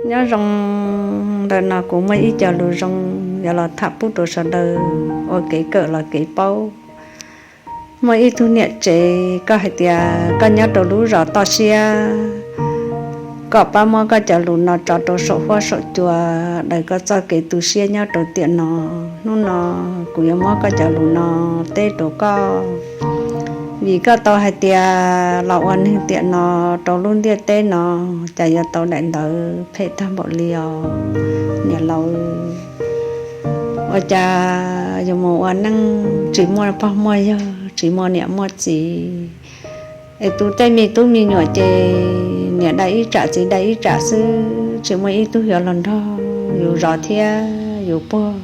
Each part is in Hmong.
Nyob zoo, ntawm no kuv muaj ib co lus zoo yuav los tham pub rau sawv daws ua kev kawm los kev paub. Muaj ib tug niam tsev, koj hais tias koj nyob rau lub zos toj siab, kom pab muab koj cov lus no tso rau saum huab saum cua, daws koj txoj kev tu siab nyob rau tiam no. Hnub no kuv yuav muab koj cov lus no teb rau koj, vim koj tau hais tias los ua neeg tiam no rau lub ntiaj teb no, cas yuav tau daim ntawv phem tag npaum li os niam laus. Ua cas yus mus ua neej tsis muaj pog muaj yawg, tsis muaj niam muaj txiv, es tus tej me tub me nyuam ces niam dai ib tsam txiv dai ib tsam xwb, tsis muaj ib tug yuav los nrog yus zov thiab yus puag,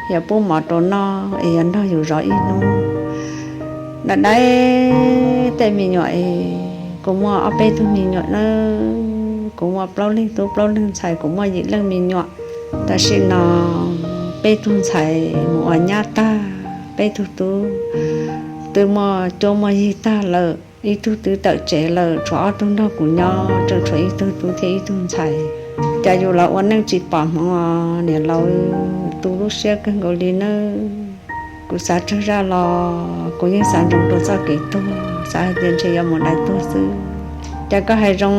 yuav pub mov rau noj es yuav nrog yus zov ib hnub. Dai dai tej me nyuam es kuv muaj ob peb tug me nyuam na, kuv muaj plaub leeg tub plaub leeg ntxhais, kuv muaj yim leej me nyuam. Tam sim no peb tug ntxhais mus ua nyab tag, peb tug tub twb muaj cuab muaj yig tag lawm, ib tug twb tawm tsev lawm, tshuav ob tug nrog kuv nyob, tseem tshuav ib tug tub thiab ib tug ntxhais. Cas yus los ua neej tsis pom hmoov os niam laus, tu lub siab kawg nkaus li nawb. Kuv xav tsawg zaj los kuv yeej xav ntsoov rau txoj kev tuag, xav hais tias ntshe yuav mus dai tuag xwb. Cas koj hais zoo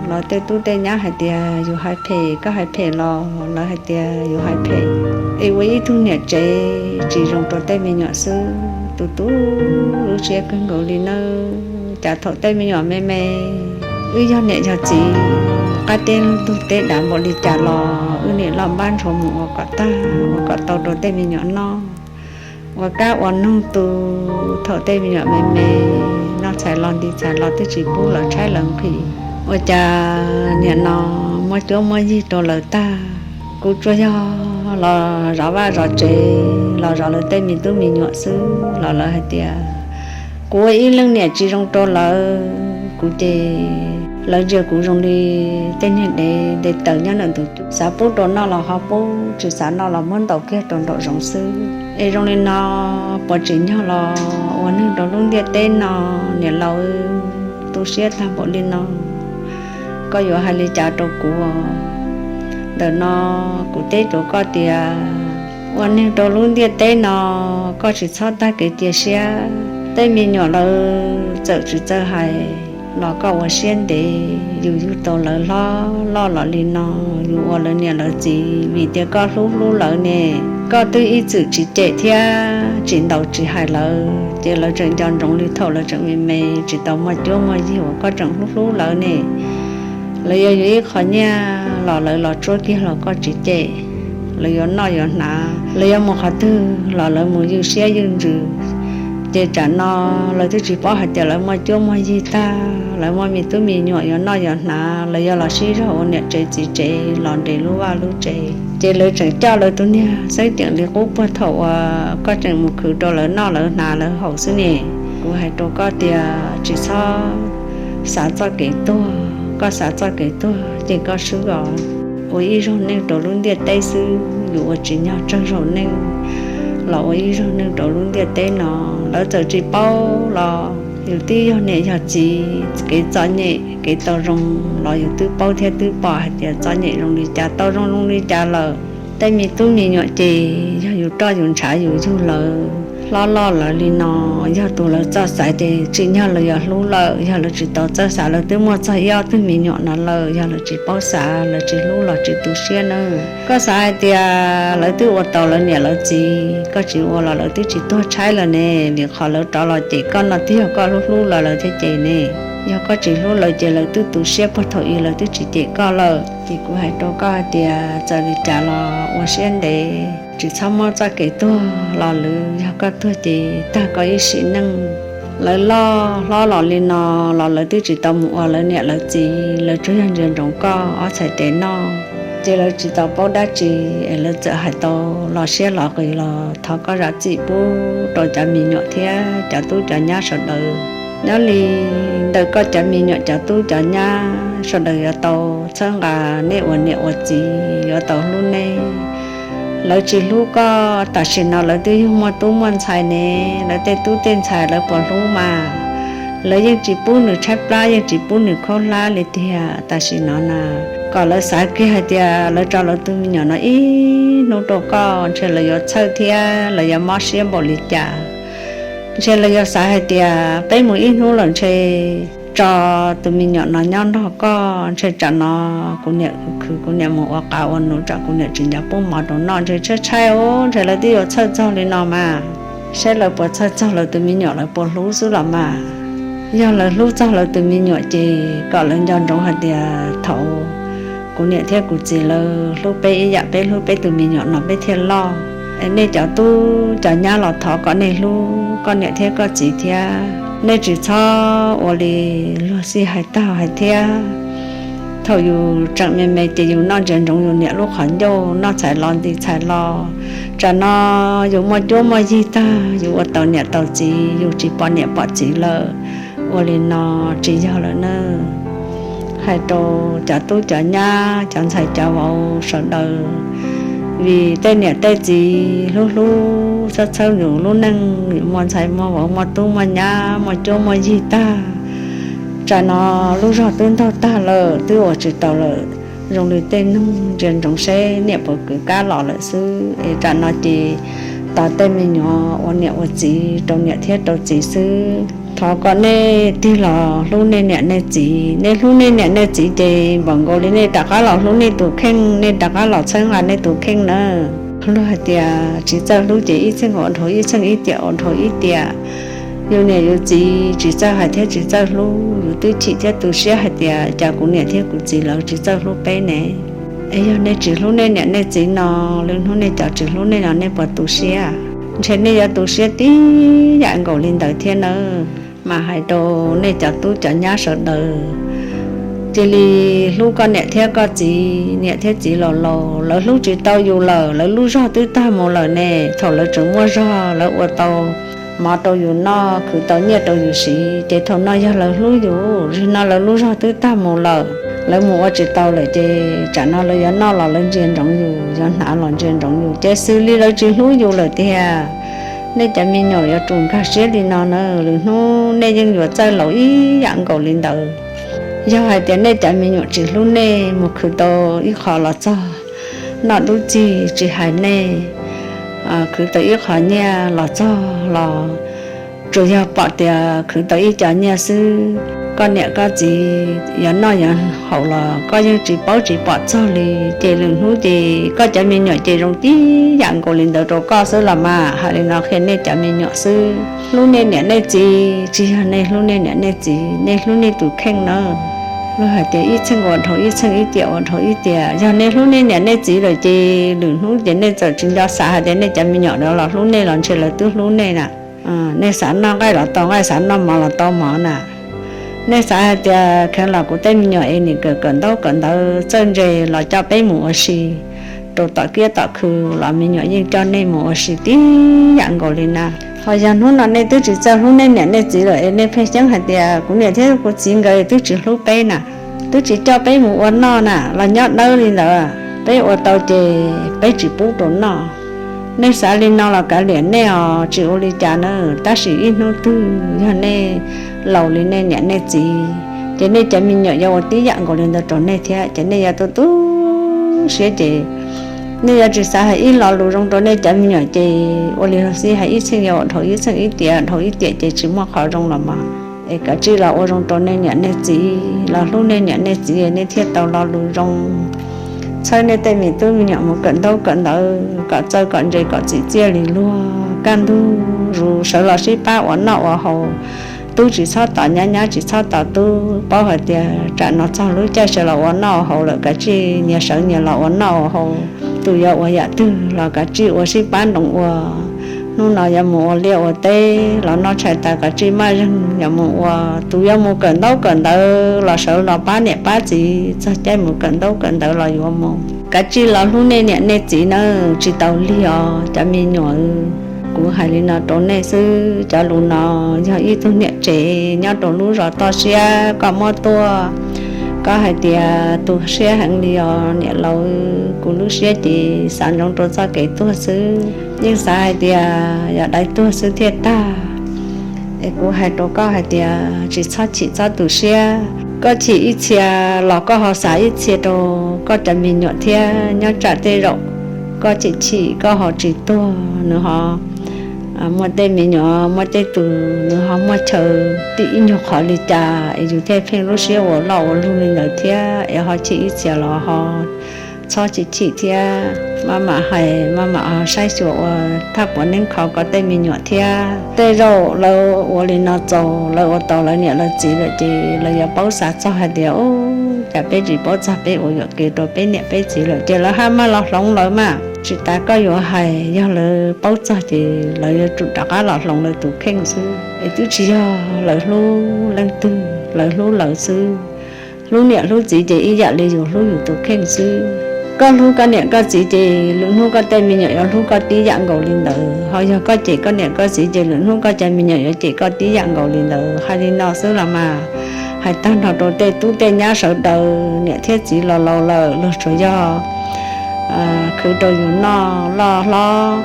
los tej tub tej nyab hais tias yus hais phem, koj hais phem los lawv hais tias yus hais phem. Es ua ib tug niam tsev tsis zoo rau tej me nyuam xwb, tu tu lub siab kawg nkaus li nawb. Cas thaum tej me nyuam me me, wb yog niam yog txiv, qab teb lug ntug teb dav npaum li cas los wb nim loj npab ntshuav mus ua kom tag, ua kom tau rau tej me nyuam noj, ua kab ua noog tu. Thaum tej me nyuam me me, noj txhais los nti txhais los twb tsis pub lawv tshaib lawv nqhis. Ua cas niam no muab cuab muab yig rau lawv tag, kuv tsuas yog los zov vaj zov tsev, los zov lawv tej me tub me nyuam xwb los lawv hais tias kuv ua ib leej niam tsis zoo rau lawv, kuv ces lawv ntsia kuv zoo li tej niag dev nte taws nyob ntawm ntug cub, xav pub rau noj los ho pub, tsis xav noj los muab ntaus kiag rau nraum zoov xwb. Es zoo li no puas tsim nyog los ua neeg rau lub ntiaj teb no niam laus, tu siab tag npaum li no, koj yuav hais li cas rau kuv? Ntawm no kuv teb rau koj tias ua neeg rau lub ntiaj teb no koj tsis txhob tag kev cia siab. Tej me nyuam lawv txawm tsis txawj hais los koj ua siab ntev, yus yug tau lawv hlob loj los li no, yus ua lawv niam lawv txiv vim tias koj hlub hlub lawv ne. Koj twb ib txwm tsis cem thiab tsis ntaus tsis hais lawv, ces lawv tseem nco ntsoov li thaum lawv tseem me me tsis tau muaj cuab muaj yig uas koj tseem hlub hlub lawv ne. Lawv yuav yuav ib qho nyiaj los lawv los tsuab kiag los koj tsis cem. Lawv yuav noj yuav hnav, lawv yuav mus qhov twg los lawv mus ywj siab ywj ntsws. Ces tsam no lawv twb tsis paub hais tias lawv muaj cuab muaj yig tag, lawv muaj me tub me nyuam yuav noj yuav hnav, lawv yuav los sib zog ua niam tsev txiv tsev los nres lub vaj lub tsev, ces lawv tseem coj lawv tus niag xeeb ceem li qub puag thaum uas koj tseem mus khwv rau lawv noj lawv hnav lawv haus xwb ne. Kuv hais rau koj tias tsis txhob xav txoj kev tuag, koj xav txoj kev tuag ces koj swb os. Ua ib zaug neej rau lub ntiaj teb xwb, yus ua tsis nyog tsawg zaug neej los ua ib zaug neej rau lub ntiaj teb no. Lawv txawm tsis paub los yus twb yog niam yog txiv, kev txom nyem kev tau zoo los yus twb paub thiab twb pom hais tias txom nyem zoo li cas tau zoo zoo li cas lawm. Tej me tub me nyuam ces yog yus roj yus ntshav yus yug lawv hlob loj lawv li no, yog tus lawv txawj xav ces tsim nyog lawv yuav hlub lawm. Yog lawv tsis tau txawj xav, lawv twb muaj txog ib ob tug me nyuam no lawm, yog lawv tsis paub xav, lawv tsis hlub los tsis tu siab na. Koj xav hais tias lawv twb ua tau lawv niam lawv txiv, koj tsis ua los lawv twb tsis tuag tshaib lawm ne. Vim qhov lawv rov los cem koj no twb yog koj hlub hlub lawv lawv thiaj cem ne. Yog koj tsis hlub lawv ces lawv twb tu siab puag thaum ub lawv twb tsis cem koj lawm. Ces kuv hais rau koj hais tias txawm li cas los ua siab ntev, tsis txhob muab txoj kev tuag los lwm. Yog koj tuag ces tag koj ib sim neej. Lawv loj hlob los li no los lawv twb tsis tau mus ua lawv niam lawv txiv, lawv tsuas yog ntsia ntsoov koj ob txhais tes noj, ces lawv tsis tau paub dab tsi es lawv txawm hais tau los siab los qis los thov koj zam txim pub rau cov me nyuam thiab cov tub cov nyab sawv daws. Nyob li ntawm koj cov me nyuam cov tub cov nyab sawv daws yuav tau txhawb nqa nej ua niam ua txiv, yuav tau hlub nej. Lawv tsis hlub koj, tam sim no lawv twb yug muaj tub muaj ntxhais ne, lawv tej tub tej ntxhais lawv puas hlub mas? Lawv yeej tsis pub nws tshaib plab, yeej tsis pub nws khaub hlab li tiag. Tam sim no na, kom lawv xav kiag hais tias lawv tso lawv tus me nyuam no ib hnub rau koj, ntshe lawv yuav txhawj thiab lawv yuav mob siab npaum li cas. Ntshe lawv yuav xav hais tias peb mus ib hnub lawm ntshe tso tus me nyuam no nyob nrog koj, ntshe tsam no kuv niam khwv kuv niam mus ua qav ua num tsam kuv niam tsis nco pub mov rau noj, ntshe tshaib tshaib os, ntshe lawv twb yuav txhawj txog li no mas. Saib lawv puas txhawj txog lawv tus me nyuam, lawv puas hlub xwb los mas. Yog lawv hlub txog lawv tus me nyuam ces kom lawv nco ntsoov hais tias thaum kuv niam thiab kuv txiv lawv hlub peb ib yam peb hlub peb tus me nyuam no peb thiaj loj. Nej cov tub cov nyab los thov kom nej hlub koj niam thiab koj txiv thiab. Nej tsis txhob ua li luag xij hais tag hais thiab. Thaum yus tseem me me ces yus noj ntsia ntsoov yus niam lub qhov ncauj, noj txhais los nti txhais los. Tsam no yus muaj cuab muaj yig tag, yus ua tau niam tau txiv, yus tsis pom niam pom txiv lawm, ua li no tsis yog lawm na. Hais rau cov tub cov nyab cov ntxhais cov vauv sawv daws, vim tej niam tej txiv hlub hlub txhawb txhawb yus lub neej, muaj ntxhais muaj vauv muaj tub muaj nyab muaj cuab muaj yig tag, tsam no lub zog twb ntaug tag lawm twb ua tsis tau lawm. Zoo li tej noog ntsia ntsoov seb niam puas kwv kab los lawm xwb es tsam no ces tos tej me nyuam ua niam ua txiv rau niam thiab rau txiv xwb. Thov kom nej tig los hlub nej niam nej txiv. Nej hlub nej niam nej txiv ces npaum nkaus li nej rov qab los hlub nej tus kheej, nej rov qab los txhawb nqa nej tus kheej na. Luag hais tias tsis txawj hlub ces ib txheej ua dhau ib txheej, ib tiam ua dhau ib tiam. Yus niam yus txiv tsis txawj hais thiab tsis txawj hlub, yus twb chim thiab tu siab hais tias cas kuv niam thiab kuv txiv lawv tsis txawj hlub peb ne. Es yog nej tsis hlub nej niam nej txiv no, lwm hnub nej cov tsis hlub nej no nej puas tu siab? Ntshe nej yuav tu siab tib yam nkaus li ntawd thiab nawb. Mas hais rau nej cov tub cov nyab sawv daws, cia li hlub koj niam thiab koj txiv. Niam thiab txiv laus laus, lawv hlub tsis tau yus lawm, lawv lub zog twb tag mus lawm ne. Thaum lawv tseem muaj zog lawv ua tau mov rau yus noj, khwv tau nyiaj rau yus siv, ces thaum no yog lawv hlub yus. Zaum no lawv lub zog twb tag mus lawm, lawv mus ua tsis tau lawm, ces tsam no lawv yuav noj los lawv ntsia ntsoov yus, yuav hnav los ntsia ntsoov yus, ces xws li lawv tsis hlub yus lawm tiag. Nej cov me nyuam yuav tsum nkag siab li no na, lwm hnub nej yeej yuav txawj laus ib yam nkaus li ntawd. Yog hais tias nej cov me nyuam tsis hlub nej, mus khwv tau ib qho los txog noj dub txig tsis hais nej, khwv tau ib qho nyiaj los txog los tsuas yog pom tias khwv tau ib co nyiaj xwb, koj niam koj txiv yuav noj yuav haus los koj yeej tsis paub tsis pom txog li. Ces lwm hnub ces koj cov me nyuam ces zoo tib yam nkaus li ntawd rau koj xwb los mas. Hais li no qhia nej cov me nyuam xwb, hlub nej niam nej txiv, tsis yog nej hlub nej niam nej txiv, nej hlub nej tus kheej na. Luag hais tias ib txheej ua dhau ib txheej, ib tiam ua dhau ib tiam. Yog nej hlub nej niam nej txiv lawm ces lwm hnub ces nej txawm tsis nco xav hais tias nej cov me nyuam los hlub nej los ntshe lawv twb hlub nej na. Nej xav noj nqaij los tau nqaij, xav noj mov los tau mov na. Nej xav hais tias kheev los kuv tej me nyuam es nim kawm kawm ntaub kawm ntawv txawj ntse los coj peb mus ua si rau tom kiab tom khw los me nyuam yeej coj nej mus ua si tib yam nkaus li na. Ho yog hnub no nej twb tsis txawj hlub nej niam nej txiv lawm es nej pheej xyeeb hais tias kuv niam thiab kuv txiv nkawd twb tsis hlub peb na, twb tsis coj peb mus ua noj na, los nyob dawb li ntawd, peb ua tau ces peb tsis pub rau noj. Nej xav li no los kav liam nej os, tsis ua li cas na. Tab sis ib hnub twg yog nej laus li nej niam nej txiv, ces nej cov me nyuam yuav ua tib yam nkaus li ntawd rau nej thiab, ces nej yuav tu tu siab ces nej yuav tsis xav hais ib lo lus zoo rau nej cov me nyuam ces ua li los xij hais ib txheej yuav ua dhau ib txheej, ib tiam dhau ib tiam ces tsis muaj qhov zoo los mas. Es kav tsij los ua zoo rau nej niam nej txiv, los hlub nej niam nej txiv nej thiaj tau lo lus zoo. Txhawb nej tej me tub me nyuam mus kawm ntaub kawm ntawv kom txawj kom ntse kom txim txiaj li luag. Kaj ntug zus sawv los sib pab ua noj ua haus, tub tsis txhob tos nyab, nyab tsis txhob tos tub. Paub hais tias tsam no txog lub caij sawv los ua noj ua haus lawm, kav tsij nyias sawv nyias los ua noj ua haus. Tus yuav ua yam twg los kav tsij ua sib pab nroo ua. Hnub no yuav mus ua liaj ua teb los noj tshais tas kav tsij maj zeeg yuav mus ua. Tus yuav mus kawm ntaub kawm ntawv los sawv los pab niam pab txiv, txog caij mus kawm ntaub kawm ntawv los yuav mus. Kav tsij los hlub nej niam nej txiv nawb, tsis tau lig os cov me nyuam. Kuv hais li no rau nej xwb, cov lus no yog ib tug niam tsev nyob rau lub zos toj siab koj muab tuaj. Koj hais tias tu siab heev li os niam laus, kuv lub siab ces xav ntsoov rau txoj kev tuag xwb, yeej xav hais tias yog dai tuag xwb thiaj tag. Es kuv hais rau koj hais tias tsis txhob chim txhob tu siab. Koj chim ib txhia los koj ho xav ib txhia rau koj cov me nyuam thiab. Nyob tsam tej zaum koj chim chim koj ho tsis tuag, nws ho muaj tej me nyuam muaj tej tus, nws ho muaj chaw tib ib nyuag qhov li cas es yus thiaj pheej lub siab ua loj ua lug li ntawd thiab. Es ho chim ib txhia los ho txhob chim chim thiab. Maj mam hais, maj mam saib xyuas ua thaj puav neeb kho koj tej me nyuam thiab. Tej zaum lawv ua li no txaus, lawv ua tau lawv niam lawv txiv lawm ces lawv yuav paub xav txog hais tias, u, cas peb tsis paub txog peb ua yuam kev rau peb niam peb txiv lawm, ces lawv haj maj los hloov lawv mas. Tsis tas koj yuav hais, yog lawv paub txog ces lawv yuav tsum rov qab los hloov lawv tus kheej xwb. Es twb tsis yog lawv hlub leej twg, lawv hlub lawv xwb. Hlub niam hlub txiv ces ib yam li yus hlub yus tus kheej xwb. Koj hlub koj niam koj txiv ces lwm hnub koj tej me nyuam yuav hlub koj tib yam nkaus li ntawd. Ho yog koj cem koj niam koj txiv ces lwm hnub koj cov me nyuam yuav cem koj tib yam nkaus li ntawd. Hais li no xwb los mas, hais tag nrho rau tej tub tej nyab sawv daws, niam thiab txiv los laus lawm, luag tsuas yog khwv rau yus noj, loj hlob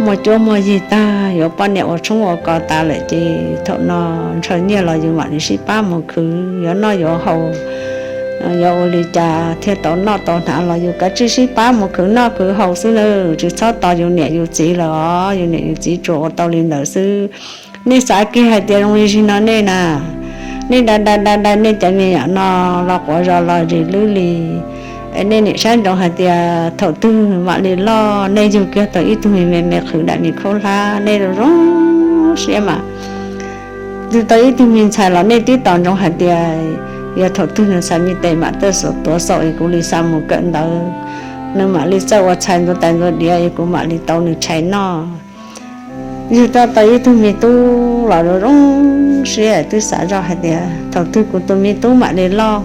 muaj cuab muaj yig tag, yuav poj niam ua tshoob ua kos tas lawm ces thaum no ntshaw nyiaj los yus mam li sib pab mus khwv, yuav noj yuav haus, yuav ua li cas thiaj tau noj tau hnav los yus kav tsij sib pab mus khwv noj khwv haus xwb nawb. Tsis txhob tos yus niam yus txiv lawm os, yus niam yus txiv tsuas ua tau li ntawd xwb. Nej xav kiag hais tias zoo li zig no nej na, nej da da da da nej cov me nyuam no los quav zos los zis lwb li. Es nej niam saib ntsoov hais tias thaum twg mam li loj, nej yug kiag tau ib tug me me me qhwv daim me khaub hlab, nej zoo zoo siab mas. Yug tau ib tug me ntxhais los nej twb tos ntsoov hais tias yog thaum twg nws xav me tes mam txawj xav tuav xaum es kuv li xa mus kawm ntawv, nws mam li txawj ua txhais ntxuav tais ntxuav diav es kuv mam li tau nws tshais noj. Yug tau tau ib tug me tub los zoo zoo siab, twb xav zoj hais tias thaum twg kuv tus me tub mam li loj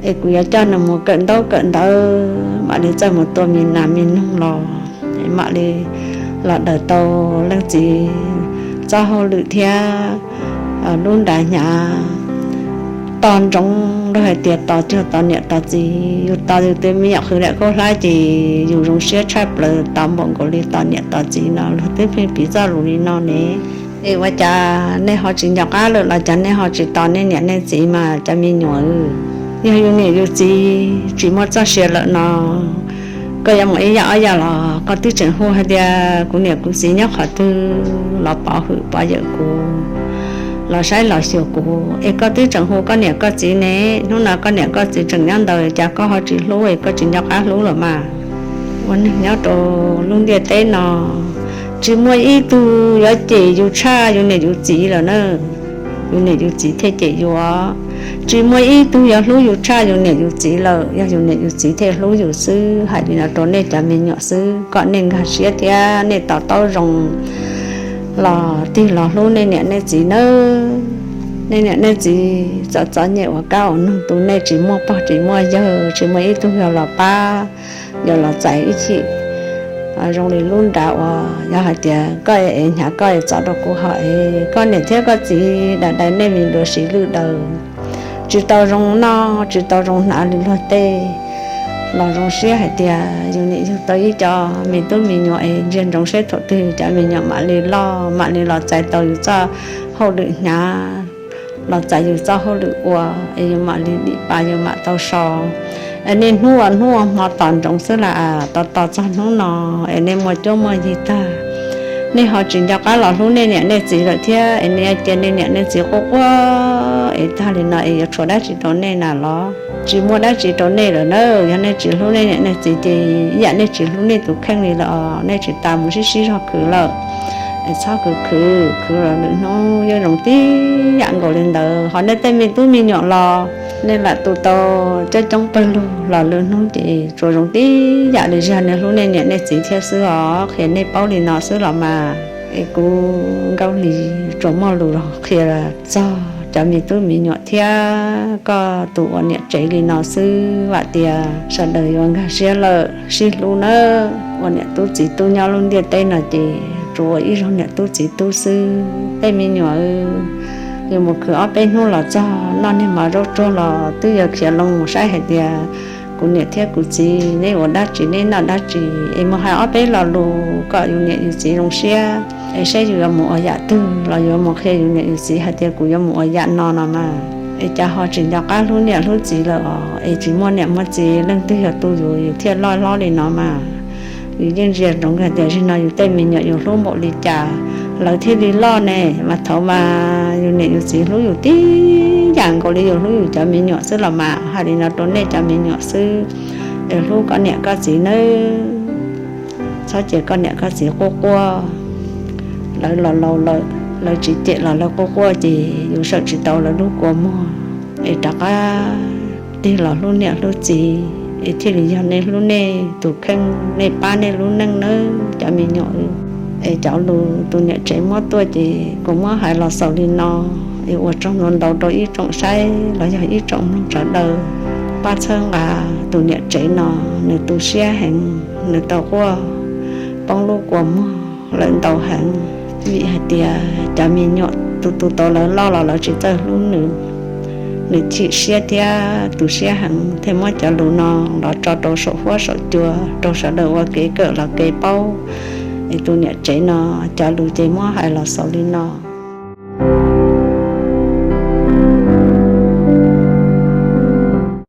es kuv yuav coj nws mus kawm ntaub kawm ntawv, mam li txawj mus tua me nas me noog los, mam li los daws tau leej txiv txoj hauj lwm thiab lub nra hnyav. Tos ntsoov lawv hais tias tos cuag tos niam tos txiv, yus tos yus tus me nyuam qhwv daim khaub hlab ces yus zoo siab tshaj plaws tos npaum nkaus li tos niam tos txiv no, luag twb pheej piv txoj lus li no ne. Es ua cas nej ho tsis nco qab lawm los cas nej ho tsis tos nej niam nej txiv mas cov me nyuam? Yog yus niam yus txiv tsis muaj txoj sia lawm no, koj yuav mus ib yam ob yam los koj twb tseem hu hais tias kuv niam kuv txiv nyob qhov twg los pov hwm pov yawm kuv, los saib los xyuas kuv, es koj twb tseem hu koj niam koj txiv ne. Hnub no koj niam koj txiv tseem nyob ntawd, cas koj ho tsis hlub es koj tsis nco qab hlub lawm mas? Ua neeg nyob rau lub ntiaj teb no, tsis muaj ib tug yuav cem yus tshaj yus niam yus txiv lawm na. Yus niam yus txiv thiaj cem yus. Tsis muaj ib tug yuav hlub yus tshaj yus niam yus txiv lawm, yog yus niam yus txiv thiaj hlub yus xwb. Hais li no rau nej cov me nyuam xwb kom nej nkag siab thiab nej to taub zoo los tig los hlub nej niam nej txiv nawb. Nej niam nej txiv txom txom nyem ua kab ua noog tu nej tsis muaj pog tsis muaj yawg, tsis muaj ib tug yog los pab, yog los txais ib chim zoo li lub nra uas yog hais tias koj ev hnyav koj ev txov rau kuv ho ev, koj niam thiab koj txiv daim dais nej me nruav siv lwj daws, tsis tau zoo noj tsis tau zoo hnav li luag tej. Los zoo siab hais tias yus niam yug tau ib co me tub me nyuam es ntsia ntsoov seb thaum twg yus cov me nyuam mam li loj mam li los txais tau yus txoj hauj lwm hnyav, los txais yus txoj hauj lwm ua, es yus mam li dim pas yus mam tau so. Es nej hnub ua hnub ua hmo tos ntsoov xwb las, tos tos txog hnub no es nej muaj cuab muaj yig tag, nej ho tsis nco qab los hlub nej niam nej txiv lawm thiab. Es nej cia nej niam nej txiv quaj quaj es tag li no es yuav tshuav dab tsi rau nej na los? Tsis muaj dab tsi rau nej lawm na. Yog nej tsis hlub nej niam nej txiv ces ib yam nej tsis hlub nej tus kheej li lawm os. Nej tsis tas mus sib sib zog khwv lawm. Es txhob khwv khwv, khwv los lwm hnub yeej zoo tib yam nkaus li ntawd. Ho nej tej me tub me nyuam los nej lam tu tau coob coob pawg lug los lwm hnub ces tsuas zoo tib yam li zog nej hlub nej niam nej txiv thiab xwb os. Qhia nej paub li no xwb los mas. Es kuv Nkauj Hlis tsuas muaj lus los qhia txog cov me tub me nyuam thiab koj tus ua niam tsev li no xwb. Vam tias sawv daws yuav nkag siab lawm sib hlub nawb. Ua niam tub txiv tub nyob lub ntiaj teb no ces tsuas ua ib zaug niam tub txiv tub xwb. Tej me nyuam, yus mus khwv ob peb hnub los txog noj niag mov zaub tsuag los twb yuav khiav loo mus saib hais tias Kuv niam thiab kuv txiv neb ua dab tsi, neb noj dab tsi es mus hais ob peb lo lus kom yus niam yus txiv zoo siab es saib yus yuav mus ua yam twg los yuav mus qhia yus niam yus txiv hais tias kuv yuav mus ua yam no no mas. Es cas ho tsis nco qab hlub niam hlub txiv lawm os, es tsis muaj niam muaj txiv leej twg yog tu yus, yus thiaj loj hlob li no mas. Yus yeej ntsia ntsoov hais tias zaum no yus tej me nyuam yus hlub npaum li cas lawv thiaj li loj ne. Mas thaum mas yus niam yus txiv hlub yus tib yam nkaus li yus hlub yus cov me nyuam xwb los mas. Hais li no rau nej cov me nyuam xwb, es hlub koj niam koj txiv nawb. Txhob cia koj niam koj txiv quaj quaj, lawv los laus lawm, lawv tsis cem los lawv quaj quaj ces yus sawm tsis tau lawv lub kua muag. Es rov qab tig los hlub niam hlub txiv es thiaj li yog nej hlub nej tus kheej, nej pab nej lub neej nawb cov me nyuam. Es cov lus tus niam tsev muab tuaj ces kuv muab hais los xaus li no. Es ua tsaug ntau ntau rau ib tsoom saib los yog ib tsoom mloog sawv daws, pab txhawb nqa tus niam tsev no, nws tu siab heev, nws tau quaj poob lub kua muag lawm ntau heev, vim hais tias cov me nyuam tus tus tau lawv loj los lawv tsis txawj hlub nws. Nws chim siab thiab tu siab heev thiaj muab cov lus no los tso rau saum huab saum cua rau sawv daws ua kev kawm los kev paub. Es tus niam tsev no cov lus ces muab hais los xaus li no.